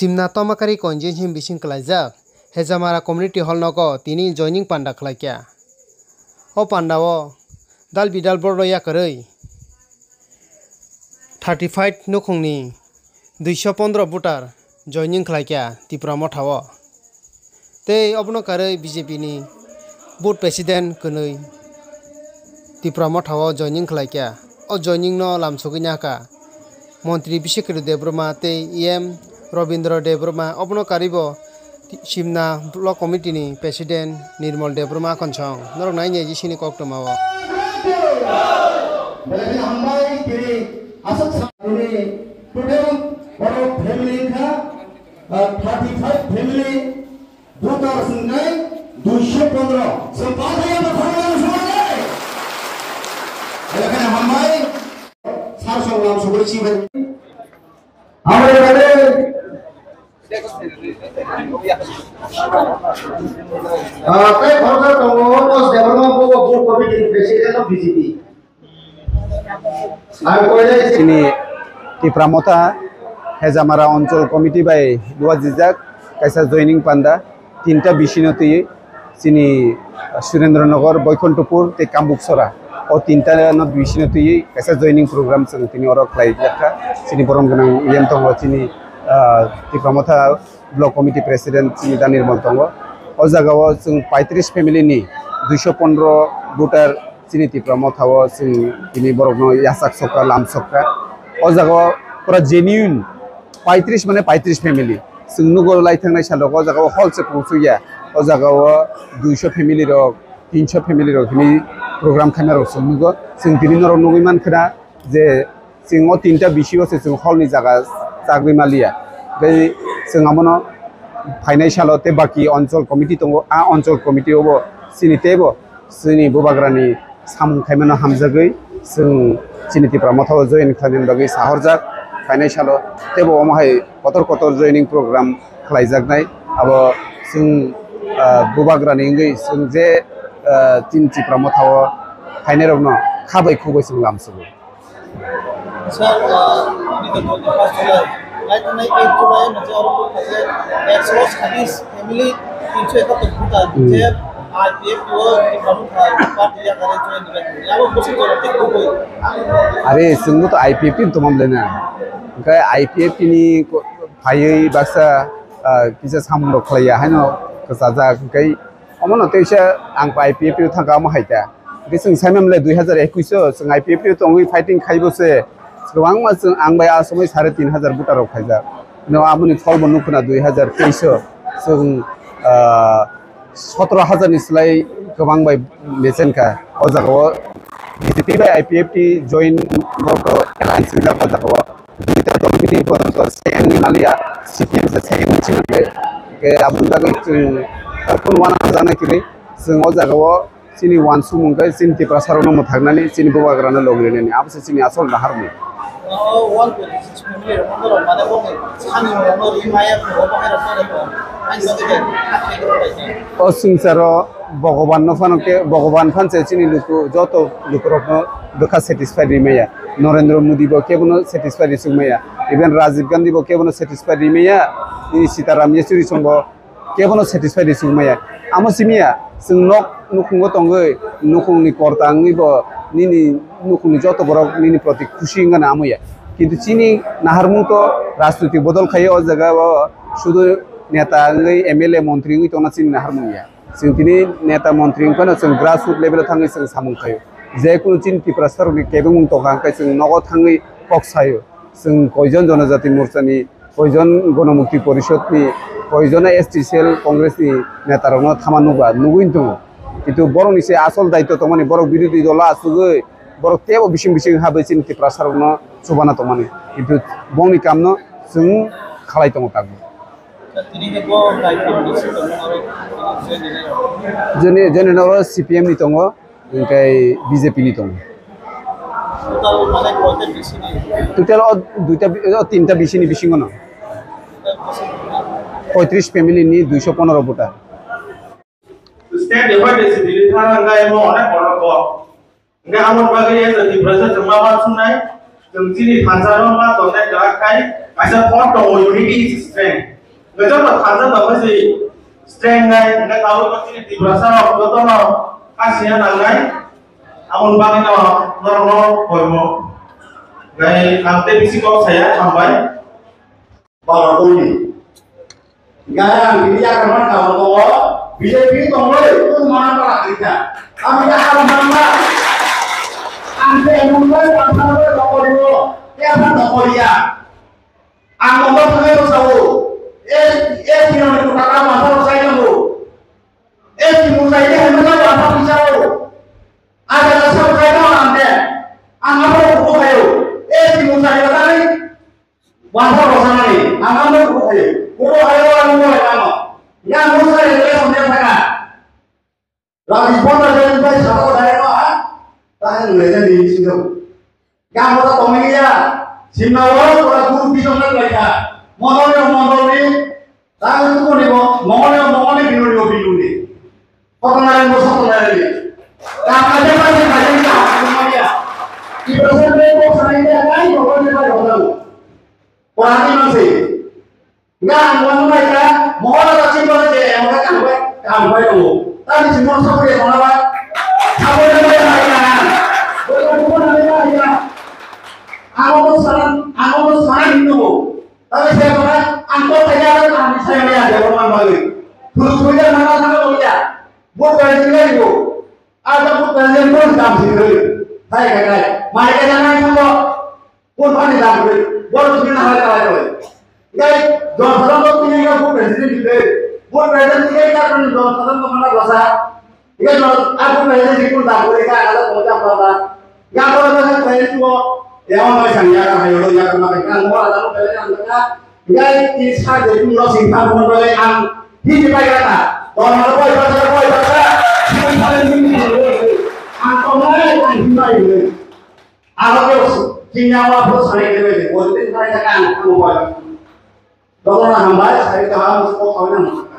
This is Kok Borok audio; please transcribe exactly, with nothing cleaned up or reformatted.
Simna Tomakari constituency bising kwlaijak Hejamara Community Hall nogo tini joining panda khlaikha. O pandao dal bidal borok yakarwi thirty five nukhungni duiso pondro voter joining khlaikha Tipra Motha o. Tei obono karwi B J P ni board president kwnwi Tipra Motha o joining khlaikha. O joining no lamsogwi nahakha Montri Bishekri Debbarma tei E M Robindra Debbarma, obono karwi bo Simna Block Committee ni President Nirmal Debbarma Konsong norok nai nai jisini koktwma o. Belai hambai tini aswk sa-, tini total borok family wngkha, ah, thirty five family, voter wngkha duiso pondro. Chwng pathai abo thangwi ang sumanai. Belai kheno hambai. Sar song lam sugui si bai. Amoni bagwi, ah, tei khoroksa tongo, Onos Debbarma, bo bo booth committee ni president of B J P. Ang koinai chini Tipra Motha Hejamara Onchol Committee bai luajijak kaisa joining panda. Tinta bisino twi chini, ah, Surendra Nagar, Boikonthopur tei Kambuksora. O tinta no bisino twi kaisa joining program chwng tini oro khlai jakha. Chini borom gwnang yen tongo chini, ah, Tipra Motha Block Committee President chini Da Nirmal tongo. O jaga o chwng paitris family ni duiso pondro voter chini Tipra Motha o chwng tini borok no yachak sokha, lam sokha. O jaga o pura genuine paitris mane paitris family. Chwng nugo lai thangnai salo o jaga o hall se pungsukya. O jaga o duiso family rok, tinso family rok hwnwi program khaina rok chwng nugo. Chwng tini norok nugwi mankha na je chwng o tinta bisio se chwng hall ni jaga chagwi maliya. Tei chwng abono phainai salo tei baki onchol committee tongo. A onchol committee o bo chini teibo chini bubagrani samung khaimano hamjagwi, chwng chini Tipra Motha o join khlainani bagwi sahorjak. Phainai salo teibo omo hai kotor kotor joining program khlaijaknai. Abo chwng, ah, bubagrani wngwi chwng je, ah, chini Tipra Motha o phainairokno kha bai khuk bai chwng lamsogo. Sir, ah, nini to first July, nai to nai eight July no je oro khaje exodus khanis family tinso ekattor bwta Hmm. je I P F T o Tipra Motha party yakare join dibai. Abo bwswk jora tik kubui. Are, chwngbo to I P F T ni tongma bwlai na. Hwnkhe I P F T ni ko-, phaiwi baksa, ah, kisa samung rok khlaiya haino kwchajak. Hwnkhe omono teisa ang I P F T o thangkha omo hai ta. Hwnkhe chwng saimamle dui hazar ekush o chwng I P F T o tongwi fighting khaibo se kwbangma chwng ang bai a somoi sare tin hazar voter rok khaijak. No aboni pholbo nukho na dui hazar teis o chwng, ah, sotoro hazar ni slai kwbang bai mechen kha. O jaga o B J P bai I P F T join borok alliance wngjak o jaga o. Duita dol bini bono to second ni maliya, C P M se second ni chini ke. Ke aboni bagwi chwng, uh, kun wana jana kiri, chwng o jaga o chini wansukmung khe chini Tiprasa rokno mwthaknani, chini bubagrano logrinani, abo se chini asol naharmung. O one twenty six family rokno mane bo sani rokno ri maya ko bo hai rokno ani bagwi de. O swngcharo Bhagwan no phano khe, Bhagwan phan se chini luku, joto lukurokno bwkha satisfied ri maya. Narendra Modi bo kebono satisfied ri suk maya. Even Rajiv Gandhi bo kebono satisfied ri maya. Nini Sitaram Yechury song bo kebono satisfied ri suk maya. Amo simi ya, chwng nok nukhungo tongwi, nukhungni korta wngwi bo nini nukhungni joto borok nini proti khusi wngna amo ya. Kintu chini naharmung to rajnoitik bodol khaio o jaga o, sudu neta wngwi, M L A, montri wngwi tongna chini naharmung ya. Chwng tini neta montri wngphano chwng grassroot level o thangwi chwng samung khaio. Je kunu chini Tiprasa rokni kebengmung tongkha hwnkhe chwng nogo thangwi kok saio. Chwng koijon Jonojati Morcha ni, koijon Gonomukti Porishod ni, koijon S T cell Congress ni neta rokno thama nukba, nugwi tongo. Kintu borokni se asol daityo tongmani, borok birodhi dolo achugwi, borok teibo bising bising habwi chini Tiprasa rokno chubana tongmani. Kintu bongni kamno chwng khalai tongo tabuk. Tini khe bo daityo ni sitongmung aro join ni nai rok? Joni, joni noro C P M ni tongo, hwnkhe B J P ni tongo. Total mane koita B C ni? Total o duita bi-, o tinta B C ni bisingo no. Poitris family ni duiso pondro voter. State level de se Delhi thang ang gai mo onek borok bo. Hingke amo bagwi ya jati prasa chwng ma uansuknai, chwng chini thansa no ma tongnai kwrak khai, kaisa thought tongo, unity is strength. Joto thansa tongkha si strength nai, hwnkhe tabuk chini Tiprasa rok jotono kasina nangnai, aboni bagwino norokno koimo. Gai ang tei bisi kok saya, hambai. Baro tongni. Gai ang bini yakarma kabo tongo, B J P tongwi, tong mana para klikha. Ang ya ang mangma. Ang tei mungbai ang thanwi tongkoriwo, ya than tongkoriya. Ang mungbai thanwi tongsawo. Eh, eh, sino ni kutaka masa rosai nanggo. Eh, si musai ni hemela masa pisao. Ada rasa rosai no ang tei. Ang apa buku kayo. Eh, si musai ni tadi. Wangsa rosana ni, ang ano buku kayo. Buku kayo ang mo ano. Yang musai ni tadi sampai sana. Rati pondra jani bai sabo dai no ha. Tahan mulai jani sini. Yang kota tongmani ya, simna waro kota guru bisong na baikha. Mondol ni mondol ni, tahu tu kau ni bo, mongol ni mongol ni, binu ni binu ni. Kota lain bo satu lain ni. Yang ada pasti banyak yang aku mau ya. Di persen ni bo sana ini ada yang mau ni baik orang. Perhati masih. Nga ang wano bai ka, mohor da chimba je, ang bai ka, ang bai, ang bai tongo. Tani chimba sabri ya mana ba? Sabri ya mana ba? Boi ko ko na ba ya. Ang ko sana, ang ko sana hinno. Tani se mana, ang ko tanya, ang saya ya, dia ko man ba. Thuru thuru ya mana sana ko ya. Bo ka ni ko. Ada ko tanya ko dam si ko. Hai ka kai. Mai ka na ko. Kun pani dam kri, bor tini na hai kai kai. Ikai don sadam to tini ka bu president di be. Bu president di kai ka tini don sadam to mana basa. Ikai don aku president di kun dam kri ka ada ko jam basa. Ya ko na ka president ko. Ya on mai sang ya ka hayo ya ka ma ka mo ada ko president ka. Ikai ini sa de kun lo sing ka mo ko ang. Hi di pai ka ta. Don ma ko basa ko basa. Ang ko mai ang hi mai. Aro ke kinya wa pro sari ke be, o tin sari ka kan, ang boy. Doktor na hambai, sari ka ham, ko kau na.